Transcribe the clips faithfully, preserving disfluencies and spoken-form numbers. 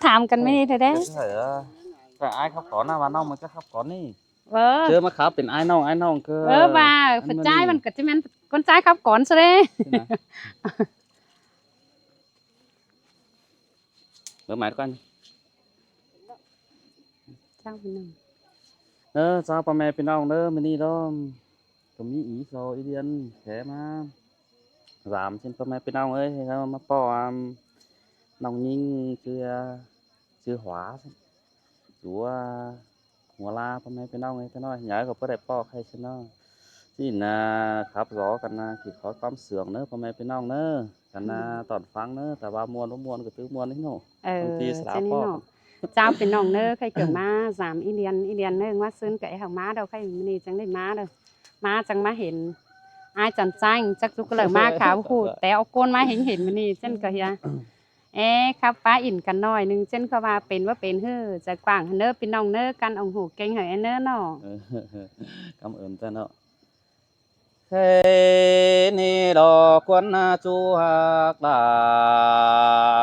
tham căn ꞌmí ꞌnị thôi đé. Chắc phải, ờ, chắc ai khắp cón à, ꞌva ꞌnọng ꞌmá chắc khắp cón ꞌnị. Vớ. Chứ ꞌmá khắp pên ai ꞌnọng, ai ꞌnọng cơ. Vớ, ꞌva, ăn ꞌcốn ꞌmá ꞌchái ꞌnị. ꞌVa ꞌcọ ꞌchí ꞌmen ꞌcốn ꞌchái khắp cón ꞌsớ đé. Thế nào? Bớt máy con. Chào ꞌpi ꞌnọng. Ờ, chào ꞌpo ꞌme ꞌpi ꞌnọng ꞌnớ, ꞌmự ꞌnị ꞌló ꞌcọ ꞌmí ꞌí so ꞌí điên khé ꞌmá dám ꞌchịn ꞌpo ꞌme ꞌpi ꞌnọng ơi, ꞌhế ꞌmá ꞌpọ, ăm, ꞌnọng ꞌnhính ꞌchư, ꞌchư Hua, ꞌchư Hua ꞌLa ꞌpo ꞌme ꞌpi ꞌnọng ơi, ꞌtẹ ꞌnọi nháư ꞌcọ báu đảy ꞌpọ khay ꞌsớ ꞌnớ. ꞌChí ꞌnạ khắp gió căn ꞌnạ kỉ khói ꞌquám sương ꞌnớ ꞌpo ꞌme ꞌpi ꞌnọng ꞌnớ. Căn ꞌnạ tỏn ꞌphắng ꞌnớ, ta ꞌva ꞌmuôn ꞌva ꞌmuôn ꞌcọ ꞌtứ ꞌmuôn ꞌnị ꞌnớ. Ờ, ꞌpứng ꞌpi sá ꞌchớ ꞌnị ꞌpọ ꞌnớ. Chào ꞌpi ꞌnọng ꞌnớ, khay ꞌcọ ꞌmá dám ꞌí điên, ꞌí điên ꞌnớ, ꞌmá ꞌsướng ꞌcọ hảư ꞌmá đaư, khay ꞌmự ꞌnị chắng đảy ꞌmá đaư. ꞌMá chắng ꞌmá hên ai chăn ꞌchái, chắc ꞌchu ꞌcọ lỏ ꞌmá khảu ꞌhụ, té au ꞌcốn ꞌmá hên hên ꞌmự ꞌnị ꞌchớ ꞌcọ ꞌhia. Ê, khắp ꞌpá ỉn căn ꞌnọi ꞌnưng ꞌchớ ꞌcọ ꞌva pên ꞌva pên ꞌhứ, chaư quảng ꞌnớ ꞌpi ꞌnọng ꞌnớ, căn ủng hộ kênh hảư ꞌnớ ꞌnớ. Cảm ơn ꞌchớ ꞌnớ. Khé ꞌnị ꞌló ꞌcốn ꞌchu ꞌhặc ꞌlạ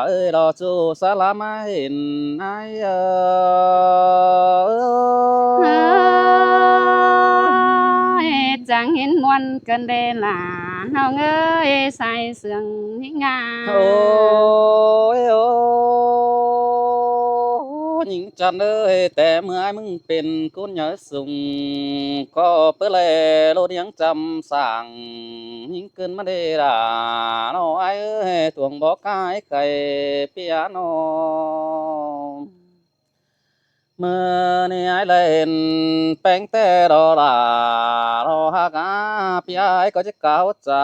ơi, ꞌló ꞌchu sá ꞌlạ ꞌmá hên ai ơ. Ơi, chắng hên ꞌmuôn ꞌcợn đé ꞌlạ ꞌnọng ơi, sai sương ꞌhính ꞌnga. Ôi, ôi, ꞌnhính chăn ơi, té ꞌmưa ai ꞌmứng pên ꞌcốn nháư sung, ꞌcọ báu ꞌlẹ ꞌlụk ꞌnhính chăm sảng, ꞌnhính ꞌcứn ꞌmá đé ꞌlạ ꞌnớ ai ơi, tuông bók ải khay ꞌpi ꞌnớ. ꞌMự ꞌnị ai ꞌlẹ hên ꞌpéng té ꞌló ꞌlạ ꞌló ꞌhặc ꞌa, ꞌpi ải ꞌcọ ꞌchí cáo ꞌchạ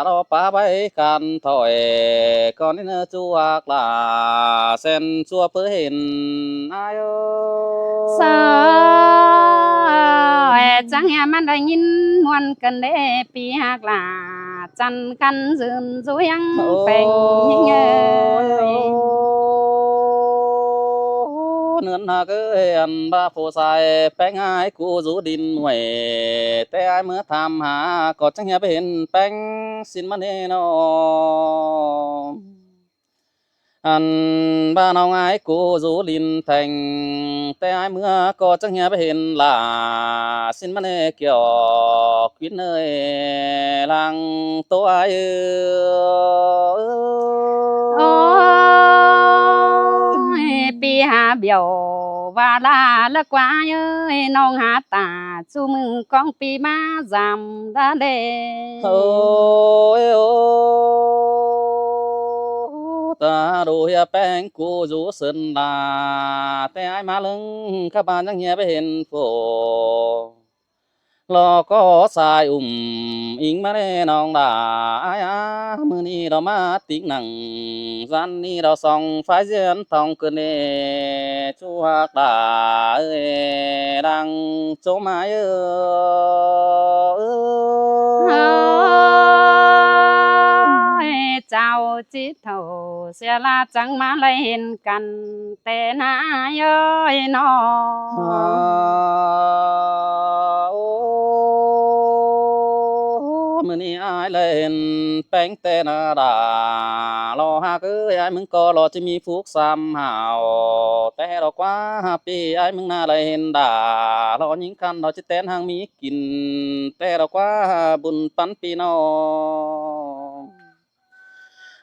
ꞌló pá báy căn thôi, ꞌcọ ꞌnị ꞌnớ ꞌchu ꞌhặc ꞌlạ sen ꞌchua ꞌpưa hên ai ơ. Sơ, ê, chắng ꞌhia ꞌmắn đảy ꞌnghín ꞌmuôn ꞌcợn đé ꞌpi ꞌhặc ꞌlạ, chăn căn dưn dú ꞌhiếng ꞌpéng ꞌnhính ơi. Ôi, ôi, ꞌnớn ꞌhặc ơi, ăn ꞌva phủ sai ꞌpéng ải ꞌcọ dú đin muối, té ải ꞌmưa tham hả ꞌcọ chắng ꞌhia báu hên ꞌpéng ꞌsịn ꞌmắn ꞌnị ꞌnớ. Ăn ꞌva ꞌnọng ải ꞌcọ dú đin théng, té ải ꞌmưa ꞌcọ chắng ꞌhia báu hên ꞌlạ ꞌsịn ꞌmắn ꞌnị, kiẻo ꞌquiến ơi, lăng tô ải ơi. Ôi, ꞌpi hả bẻo ꞌva ꞌlạ ꞌlạ ꞌquá ơi, ꞌnọng hả ta ꞌchu ꞌmứng ꞌcóng ꞌpi ꞌmá dám ꞌlạ đé. Ôi, ôi, ta đu ꞌhia ꞌpéng ꞌcọ dú sưn ꞌlạ, té ải ꞌmá ꞌlớng khắp ꞌmá chắng ꞌhia báu hên phủ. ꞌLó ꞌcọ sai ủm ính ꞌmá ꞌnị ꞌnọng ꞌlạ ải ꞌa, ꞌmự ꞌnị ꞌló ꞌmá tít nẳng, ꞌdan ꞌnị ꞌló song phái diễn tong ꞌcứn ꞌnị, ꞌchu ꞌhặc ꞌlạ ơi, đang ꞌchốm ải ơi. Ôi, chao ꞌchí thảu sia ꞌlạ chắng ꞌmá ꞌlạy hên căn té ꞌnạ ơi ꞌnớ. À, ô, ꞌmự ꞌnị ải ꞌlạy hên ꞌpéng té ꞌnạ đa, ꞌló ꞌhặc ơi, ải ꞌmứng ꞌcọ ꞌló ꞌchí ꞌmí phúc sam hảo, té ꞌló ꞌquá ꞌpi ải ꞌmứng ꞌnạ ꞌlạy hên đa, ꞌló ꞌnhính căn ꞌló ꞌchí tén ꞌhăng ꞌmí kin, té ꞌló ꞌquá bun ꞌpắn ꞌpi ꞌnớ.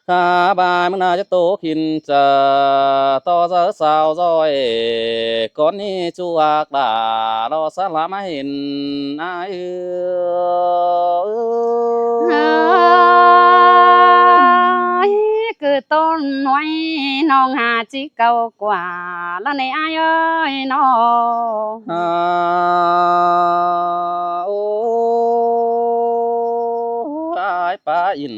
Khả ꞌva ꞌmứng ꞌnạ ꞌchí tô kin ꞌchạ tó dáư sao ꞌdội, ꞌcốn ꞌnị ꞌchu ꞌhặc đa ꞌló sá ꞌlạ ꞌmá hên ải ư. Ơi, ꞌcứ ꞌtốn ꞌnọi ꞌnọng hả ꞌchí cáu ꞌquá ꞌlạ ꞌnị ải ơi ꞌnớ. À, ô, ải ꞌpá ỉn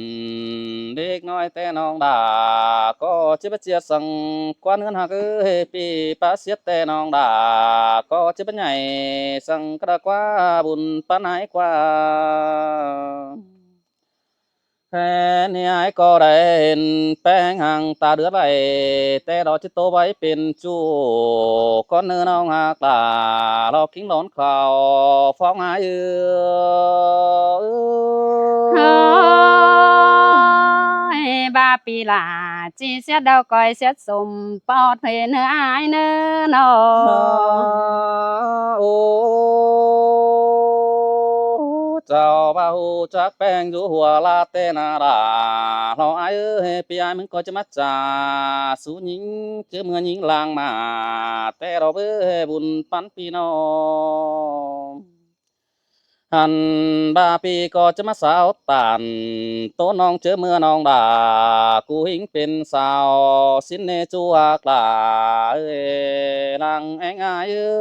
đếc ꞌnọi té ꞌnọng đa, ꞌcọ ꞌchí báu ꞌchiết săng ꞌquá ꞌnớn ꞌhặc ơi, ꞌpi ꞌpá ꞌchiết té ꞌnọng đa, ꞌcọ ꞌchí báu nhảy săng cá đa ꞌquá bun ꞌpắn ải ꞌquá. Khen ải ꞌcọ đảy hên ꞌpéng ꞌhăng ta đưới ꞌlạy, té ꞌló ꞌchí tô ꞌvạy pên ꞌchu, ꞌcốn ꞌnưng ꞌnọng ꞌhặc đa ꞌló ꞌkính lón khảu phóng ải ư. Ơi, ꞌVa pi ꞌlạ ꞌchí ꞌsịt đaư ꞌcoi ꞌsịt sôm ꞌpọt ꞌhế ꞌnớ ải ꞌnớ ꞌnọ. Ơ, ơ, chảu ꞌva ꞌhụ chắc ꞌpéng dú hua ꞌlạ ꞌtẹ ꞌnớ đa. Lo ải ới, pi ải ꞌmứng ꞌcọ ꞌchớ ꞌmá ꞌchạ sú ꞌnhính ꞌchớ ꞌmưa ꞌnhính lang ꞌmá ꞌtẹ lo báu bun ꞌpắn pi ꞌnọng. Hăn ꞌva pi ꞌcọ ꞌchớ ꞌmá sáo tản ꞌtố ꞌnọng ꞌchớ ꞌmưa ꞌnọng đa ꞌcú ꞌhính pên sáo sín ꞌnê ꞌchu ꞌhặc đa ới, lăng ꞌéng ải ới.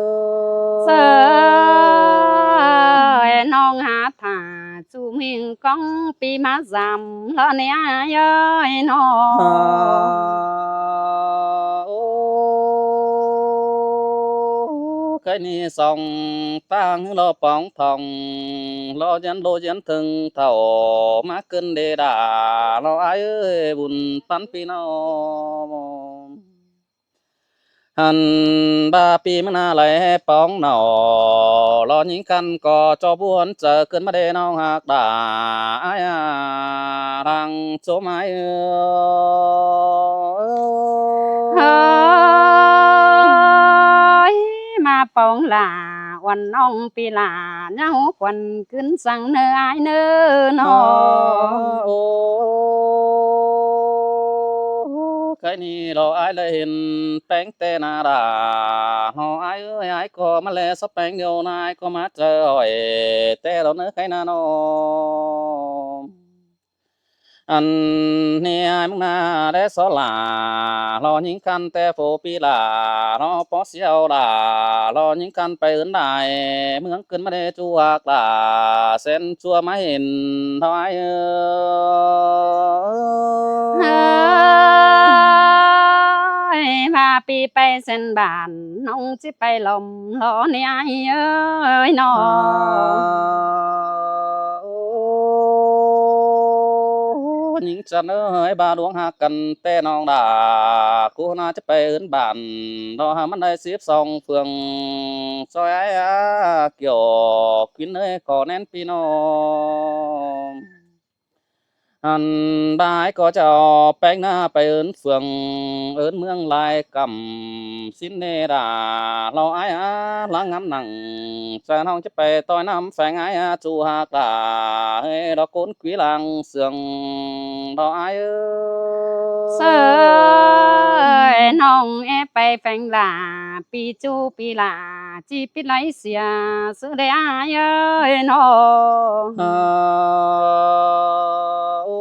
ꞌNọng hák thả ꞌchu ꞌmướng ꞌcóng pi ꞌmá dăm lo ꞌnị ải ới ꞌnọ. Ơ, ơ, ơ, khay ꞌnị song ꞌtáng lo póng thong lo ꞌdiến ꞌlô ꞌdiến ꞌthưng thảu ꞌmá ꞌcứn đé đa lo ải ới, bun ꞌpắn pi ꞌnọng. Hăn ꞌva pi ꞌmá ꞌná lai póng nảu lo ꞌnhính ꞌcắn ꞌcọ ꞌchọ ꞌbuôn chaư ꞌcứn ꞌmá đé ꞌnọng ꞌhặc đa ải a, lăng ꞌchốm ải ới. Ơi, ꞌmá póng ꞌlạ uôn ꞌnọng pi ꞌlạ ꞌnhá hú khuôn ꞌcứn săng ꞌnớ ải ꞌnớ ꞌnọ. Ơ, ơ, khay ꞌnị lo ải ꞌlạ hên ꞌpéng ꞌtẹ ꞌnớ đa. Lo ải ới, ải ꞌcọ ꞌmá ꞌlẹ sắp ꞌpéng điêu ꞌnớ, ải ꞌcọ ꞌmá chaư hỏi ꞌtẹ lo ꞌnớ khay ꞌnớ ꞌnọ. Ăn ꞌnị ải ꞌmứng ꞌná đé so lả lo ꞌnhính ꞌcắn ꞌtẹ phô pi lả lo ꞌpó ꞌsịu lả lo ꞌnhính ꞌcắn pay ứn lai ꞌmướng ꞌcứn ꞌmá đé ꞌchu ꞌhặc lả sen ꞌchua ꞌmá hên ꞌtoi ới. Ơi, ꞌva pi pay sen bản ꞌnọng ꞌchí pay lom lo ꞌnị ải ới ꞌnọ. Ơ, ơ, ơ, ꞌnhính chăn ới, ꞌva ꞌluống ꞌhặc căn ꞌtẹ ꞌnọng đa ꞌcú ꞌná ꞌchí pay ứn bản lo hák ꞌmắn đảy síp song phường ꞌchoi ải a, Kiẻo Quýn ới, ꞌcọ ꞌnén pi ꞌnọng. Ăn ꞌva ải ꞌcọ chảu ꞌpéng ꞌná pay ứn phường ứn ꞌmướng lai căm sín ꞌnê đa lo ải a, lăng ngắm nẳng chaư ꞌnọng ꞌchí pay ꞌtoi ꞌnặm pheng ải a, ꞌchu ꞌhặc lả ới lo ꞌcốn quí lăng sương lo ải ới. Sơi ꞌnọng é pay pheng lả pi ꞌchu pi lả ꞌchí pít lai sia ꞌsứ đé ải ới ꞌnọ. Ơ, ơ, ơ,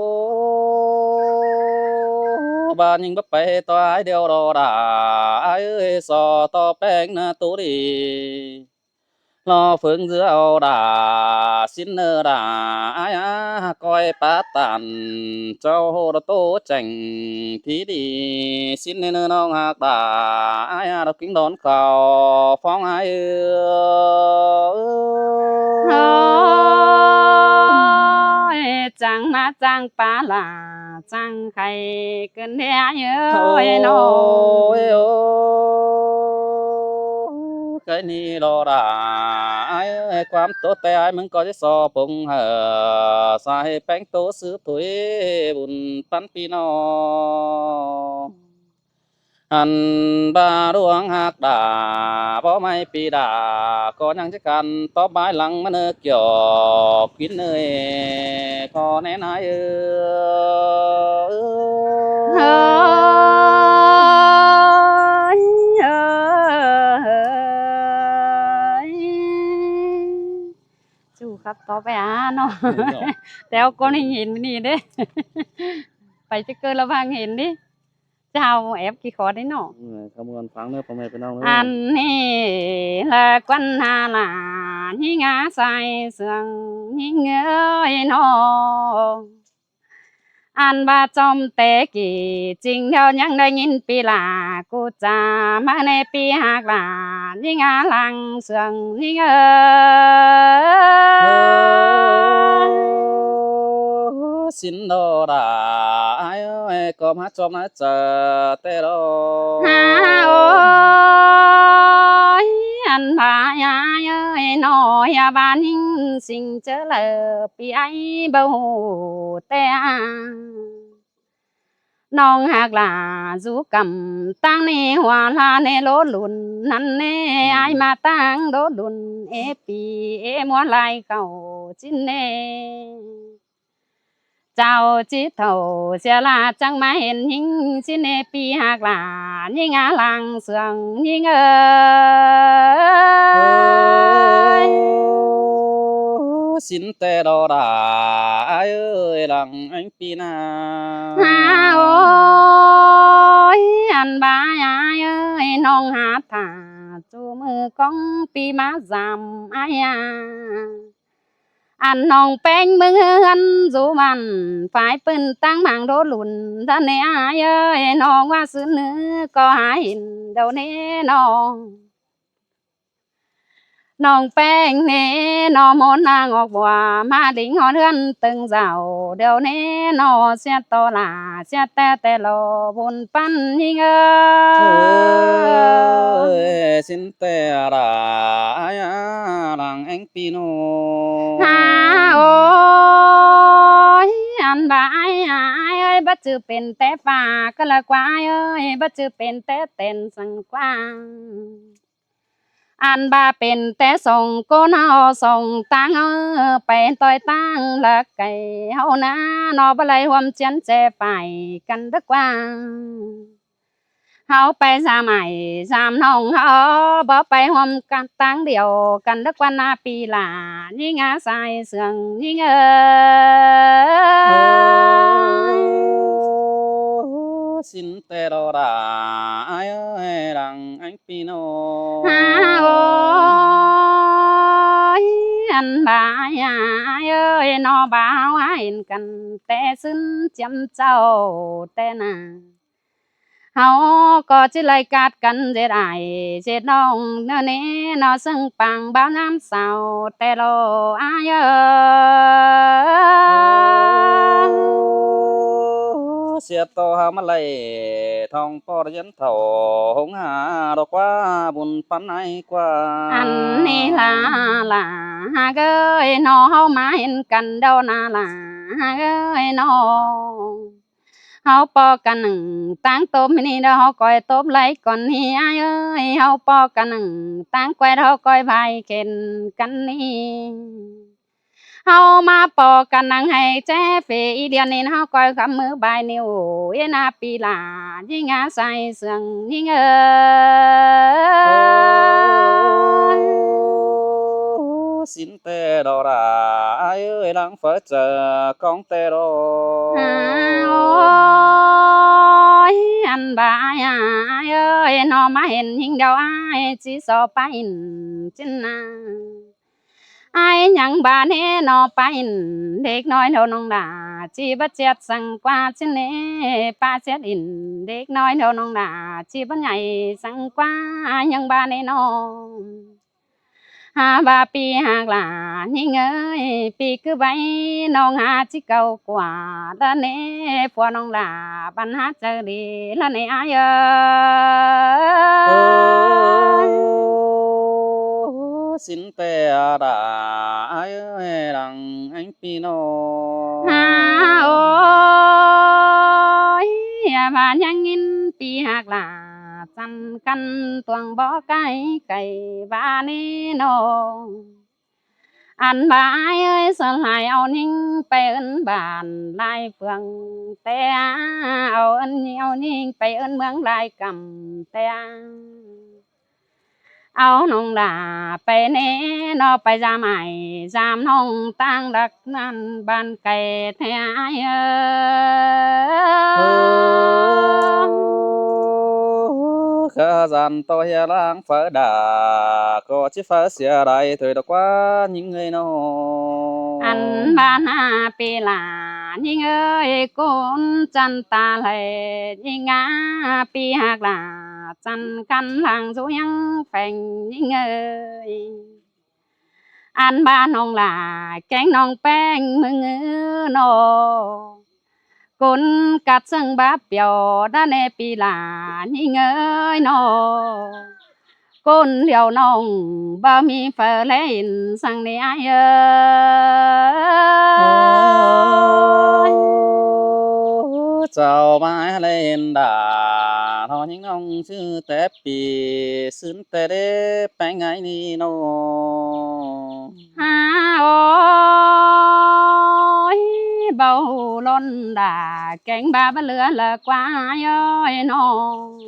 ꞌva ꞌnhính báu pay ꞌtoi ải điêu lo đa ải ới, so ꞌto ꞌpéng ꞌná ꞌtố đi lo phướng dứa au đa sín ꞌnớ đa ải a, ꞌcoi pá tản chảu ꞌhụ lo ꞌtố chẻng thí đi sín ꞌnớ ꞌnọng ꞌhặc đa ải a, lo kính đón khảu phóng ải ới. Ơi, chắng ꞌmá chắng pá lả chắng khay ꞌcứn đé ải ới ꞌnọ. Ôi, ôi, cái ꞌnị lo đa ải ới, ꞌquám ꞌtố té ải ꞌmứng ꞌcọ ꞌchí so pông hảư sa ꞌhế ꞌpéng ꞌtố ꞌsứ thôi bun ꞌpắn pi ꞌnọng. Ăn ꞌva ꞌluống ꞌhặc đa báu ꞌmạy pi đa ꞌcọ ꞌnhắng ꞌchí căn tóp bái lăng ꞌmá ꞌnớ Kiẻo Quýn ới, ꞌcọ ꞌnén ải ới. Ơi, ơi, ơi. Chu khắp tóp ải a ꞌnọ. Ôi dồi. Téo ꞌcốn ꞌnhính hên ꞌmự ꞌnị đé. Pay ꞌchớ ꞌcơ lo ꞌváng hên đi. Chảu ép kỉ khót đi ꞌnọ. Ừ, cảm ơn pháng nữa,พ่อแม่พี่น้องเด้อ. Ăn ꞌnị ꞌlạ ꞌquắn ha lả ꞌnhính a sai sương ꞌnhính ới ꞌnọ. Ăn ꞌva chom té kỉ ching ꞌnéo ꞌnhắng đảy ꞌnghín pi lả ꞌcú chả ꞌmá ꞌnê pi ꞌhặc lả ꞌnhính a lăng sương ꞌnhính ới. Ơ, sín lo đa ải ới, ꞌcọ ꞌmá chom ꞌná chaư té lo. Ha ơi, ăn ꞌva ải ới ꞌnọ, ya ꞌva ꞌnhính sing ꞌchớ ꞌlạ pi ải báu ꞌhụ té a. ꞌNọng ꞌhặc lả dú căm ꞌtáng ꞌnị hua ꞌla ꞌnị lố lun ꞌnặn ꞌnị, ai ꞌmá ꞌtáng lố lun ê pi ê ꞌmua lai khảu ꞌchí ꞌnị. Chảu ꞌchí thảu sia ꞌla chắng ꞌmá hên ꞌnhính ꞌchí ꞌnị pi ꞌhặc lả ꞌnhính a lăng sương ꞌnhính ơi. Ơ, sín ꞌtẹ lo đa ai ơi, lăng ꞌéng pi ꞌna. Ha ôi, ăn ꞌva ai ơi, ꞌnọng hả thả ꞌchu ꞌmự ꞌcóng pi ꞌmá dăm ai a. Ăn ꞌnọng ꞌpéng ꞌmướng ꞌhướn dú ꞌmắn, phải ꞌpứng ꞌtáng ꞌmáng đố lun ꞌnặn ꞌnị ai ơi, ꞌnọng ꞌva ꞌsứ ꞌnư ꞌcọ hả hên đaư ꞌnị ꞌnọng. ꞌNọng ꞌpéng ꞌnị ꞌnọ ꞌmôn ꞌnáng ốc bua ꞌmá đính ꞌhọt ꞌhướn tưng dảu đaư ꞌnị ꞌnọ, sia tô lả sia ꞌtẹ ꞌtẹ lo bun ꞌpắn ꞌnhính ơi. Ơ, sín ꞌtẹ đa ai a, lăng ꞌéng pi ꞌnọ. Ha ôi, ăn ꞌva ai a ai ơi, báu ꞌchư pên ꞌtẹ ꞌphạ cá ꞌlạ ꞌquá ai ơi, báu ꞌchư pên ꞌtẹ tẻn săng ꞌquá. Ăn ꞌva pên ꞌtẹ song ꞌcốn ꞌháu song ꞌtáng ꞌháu pay ꞌtoi ꞌtáng ꞌlạ cay ꞌháu ꞌna ꞌnọ, báu đảy ꞌhuôm ꞌchiến ꞌchẹ pay căn đắc ꞌquá. ꞌHáu pay dăm ai dăm ꞌnọng ꞌháu, báu pay ꞌhuôm căn ꞌtáng điêu căn đắc ꞌquá ꞌna pi lả ꞌnhính a sai sương ꞌnhính ơi. Ơ, sín ꞌtẹ lo đa ai ơi, lăng ꞌéng pi ꞌnọ. Ha ôi, ăn ꞌva ai a ai ơi, ꞌnọ ꞌva ꞌháu hả hên căn ꞌtẹ ꞌsứn chiêm chảu ꞌtẹ ꞌna. ꞌHáu ꞌcọ ꞌchí đảy ꞌcặt căn ꞌdệt ai ꞌdệt ꞌnọng ꞌnớ ꞌnị ꞌnọ, ꞌsướng pang báu ꞌnhám sau ꞌtẹ lo ai ơi. Sia tô hả ꞌmá đảy thong ꞌpo ꞌdiến thảu hống hả lo ꞌquá bun ꞌpắn ai ꞌquá. Ăn ꞌnị lả lả ꞌhặc ơi, ꞌnọ ꞌháu ꞌmá hên căn đaư ꞌna lả ꞌhặc ơi ꞌnọ. ꞌHáu ꞌpo căn nẳng ꞌtáng tốp ꞌnị đaư ꞌháu ꞌcoi tốp đảy cón ꞌnị ai ơi, ꞌháu ꞌpo căn nẳng ꞌtáng ꞌquái đaư ꞌháu ꞌcoi pay khén căn ꞌnị. ꞌHáu ꞌmá ꞌpo căn nẳng hảư ꞌchế phế í điên ꞌnị ꞌháu ꞌcoi khắm ꞌmứ pay ꞌnị ꞌnị ꞌna pi lả ꞌnhính a sai sương ꞌnhính ơi. Ơ, sín ꞌtẹ lo đa ai ơi, lăng phaư chaư ꞌcóng ꞌtẹ lo. Ha ôi, ăn ꞌva ai a ai ơi, ꞌnọ ꞌmá hên ꞌnhính đaư ai ꞌchí so pay ꞌnhính ꞌchí ꞌna. Ai ꞌnhắng ꞌva ꞌnị ꞌnọ pay ꞌnhính đếc ꞌnọi ꞌlẹo ꞌnọng đa ꞌchí báu ꞌchiết săng ꞌquá ꞌchí ꞌnị, pay ꞌchiết ꞌnhính đếc ꞌnọi ꞌlẹo ꞌnọng đa ꞌchí báu ꞌnhạy săng ꞌquá, ai ꞌnhắng ꞌva ꞌnị ꞌnọ. Hả ꞌva pi ꞌhặc lả ꞌnhính ơi, pi ꞌcứ pay ꞌnọng hả ꞌchí cáu ꞌquá đa ꞌnị, phua ꞌnọng lả băn hả chaư đi đa ꞌnị ai ơi. Ơ, sín ꞌtẹ đa ai ơi, lăng ꞌéng pi ꞌnọ. Ha ôi, ꞌva ꞌnhắng ꞌnhính pi ꞌhặc lả chăn căn tuang bó cái cày ꞌva ꞌnị ꞌnọ. Ăn ꞌva ai ơi, ꞌsớ lai au ꞌnhính pay ứn bản lai phường ꞌtẹ, au ứn au ꞌnhính pay ứn ꞌmướng lai căm ꞌtẹ. Au ꞌnọng đa pay ꞌnị ꞌnọ, pay dăm ai dăm ꞌnọng ꞌtáng đắc ꞌnặn bản cày ꞌtẹ ai ơi. Ơ, khá dăn tô ꞌhia lăng phaư đa, ꞌcọ ꞌchí phaư sia đảy thôi đa ꞌquá ꞌnhính ơi ꞌnọ. Ăn ꞌva ꞌna pi lả ꞌnhính ơi, ꞌcốn chăn ta lai ꞌnhính a, pi ꞌhặc lả chăn căn lăng dú ꞌnhắng pheng ꞌnhính ơi. Ăn ꞌva ꞌnọng lả kéng ꞌnọng ꞌpéng ꞌmướng ꞌnọ, ꞌcốn ꞌcặt ꞌsướng báp piêu đa ꞌnị pi lả ꞌnhính ơi ꞌnọ. ꞌCốn điêu ꞌnọng báu ꞌmí phaư ꞌlé hên săng ꞌnị ai ơi. Chảu ꞌmá ꞌlẹo hên đả ꞌlo ꞌnhính ꞌnọng ꞌchư té pi ꞌsướng té đé ꞌpéng ai ꞌnị ꞌnọ. Ha ôi, báu ꞌlốn đả kéng ꞌva báu lưa lỏ ꞌquá ơi ꞌnọng.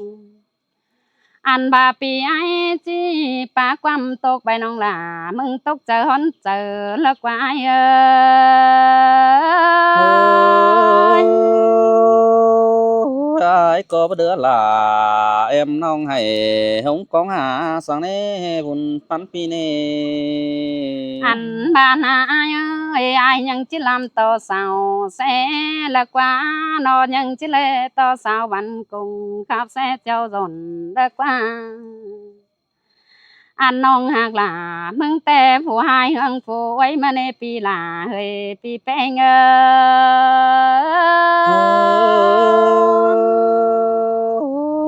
Ăn ꞌva pi ai ꞌchí pá ꞌquám tốc ꞌvạy ꞌnọng lả ꞌmứng tốc chaư ꞌhón chaư lỏ ꞌquá ơi. Ai ꞌcọ báu đưa lả êm ꞌnọng hảư ꞌhống ꞌcóng hả săng ꞌnị bun ꞌphắn pi ꞌnị. Ăn ꞌva ꞌna ai ơi, ai ꞌnhắng ꞌchí ꞌlam ꞌto sau ꞌsé lỏ ꞌquá, ꞌnọ ꞌnhắng ꞌchí ꞌlé ꞌto sau văn công khắp ꞌsé chảu dọn lỏ ꞌquá. Ăn ꞌnọng ꞌhặc lả ꞌmứng té phủ ꞌhại ꞌhướng phủ ꞌuối ꞌmá ꞌnị pi lả ơi pi ꞌpéng ơi.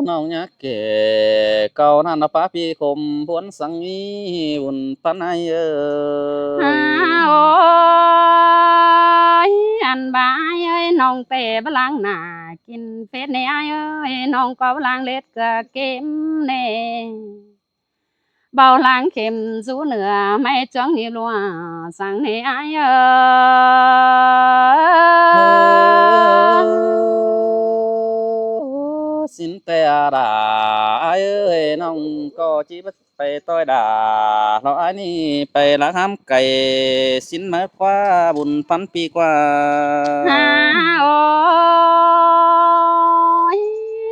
ꞌNọng ꞌnhá kể cáu ꞌnặn ꞌnọ pá pi khôm ꞌpuốn săng ꞌnị bun ꞌphắn ai ơi. Ha ôi, ăn ꞌva ai ơi, ꞌnọng té báu ꞌláng nả kin phết ꞌnị ai ơi, ꞌnọng ꞌcọ báu ꞌláng lết ꞌcọ kêm ꞌnị. Báu ꞌláng khêm dú nưa ꞌmạy ꞌchuống ꞌnị ꞌlua săng ꞌnị ai ơi. ꞌSín té a đả ai ơi, ꞌnọng ꞌcọ ꞌchí báu pay ꞌtoi đả ꞌlo ai ꞌnị pay ꞌláng ꞌhám cay ꞌsín ꞌmá ꞌquá bun ꞌphắn pi ꞌquá. Ha ôi,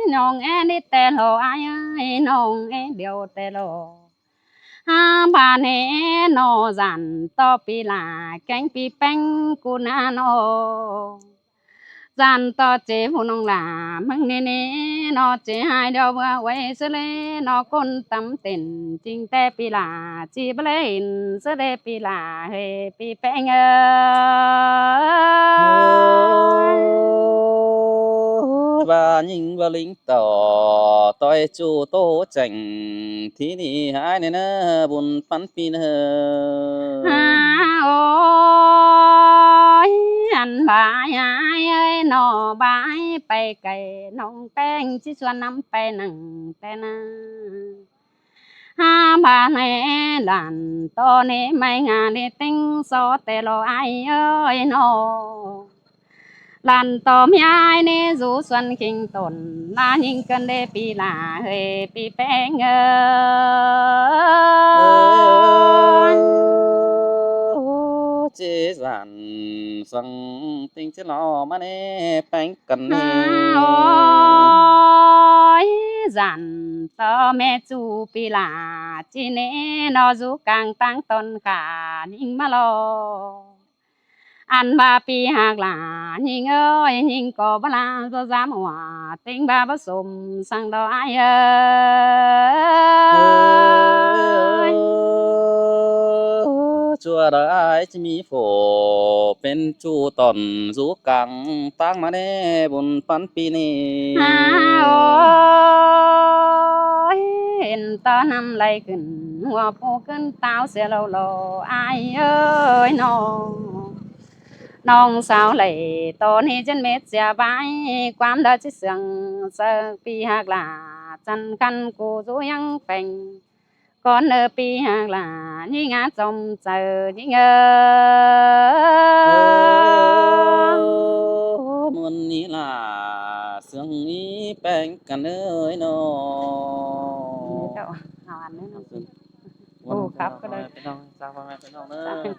ꞌnọng é ꞌnị té ꞌlo ai ơi, ꞌnọng é điêu té ꞌlo. Ha ꞌva ꞌnị ꞌnọ dản ꞌto pi lả kéng pi ꞌpéng ꞌcú ꞌna ꞌnọ. Dản ꞌto ꞌchí phủ ꞌnọng lả ꞌmứng ꞌnị ꞌnị ꞌnọ ꞌchí ꞌhại điêu ꞌvưa ꞌuối ꞌsứ ꞌlế ꞌnọ ꞌcốn tăm tên ꞌchính té pi lả ꞌchí báu ꞌlế hên ꞌsứ ꞌlế pi lả ơi pi ꞌpéng ơi. ꞌVa ꞌnhính ꞌva ꞌlính ꞌtọ ꞌtoi ꞌchu ꞌtố chẻng thi ꞌnị ꞌhại ꞌnị ꞌnớ bun ꞌphắn pi ꞌnớ. Ha ôi, ăn ꞌva ai ai ơi, ꞌnọ ꞌva ai pay cay ꞌnọng ꞌpéng ꞌchí ꞌsuôn ꞌnặm pay nẳng té ꞌna. Ha ꞌva ꞌnị lản ꞌto ꞌnị ꞌmạy ngả ꞌnị ꞌtếng so té ꞌlo ai ơi ꞌnọ. Lản ꞌto ꞌmí ai ꞌnị dú ꞌsuôn khinh tổn ꞌla ꞌnhính cơn đế pi lả ơi pi ꞌpéng ơi. ꞌChí dản săng ꞌtếng ꞌchí ꞌlo ꞌmá ꞌnị ꞌpéng căn ꞌnị. Ôi, dản ꞌto ꞌmé ꞌchu pi lả ꞌchí ꞌnị ꞌnọ dú cang ꞌtáng tón khả ꞌnhính ꞌmá ꞌlo. Ăn ꞌva pi ꞌhặc lả ꞌnhính ơi, ꞌnhính ꞌcọ báu ꞌla ꞌdó dám ꞌhọa ꞌtếng ꞌva báu sôm săng ꞌlo ai ơi. ꞌChua đaư ai ꞌchí ꞌmí phủ pên ꞌchu tỏn dú cang ꞌtáng ꞌmá ꞌnị bun ꞌphắn pi ꞌnị. Ha ôi, hên ꞌto ꞌnặm lay khửn ꞌhua phủ ꞌcứn táo sia ꞌlo ꞌlo ai ơi ꞌnọ. ꞌNọng sau lay ꞌto ꞌnị ꞌchớn mết sia ꞌvái ꞌquám đaư ꞌchí sương saư pi ꞌhặc lả chăn khăn ꞌcú dú ꞌhiếng peng. Cón ơ pi ꞌhặc lả ꞌnhính ngá chom chaư ꞌnhính ơ. ꞌMuôn ꞌnị lả sương ꞌnị ꞌpéng căn ơi ꞌnọ. Ôi, khắp cái đây. Chào ba mẹ, chào ba mẹ, chào ba mẹ.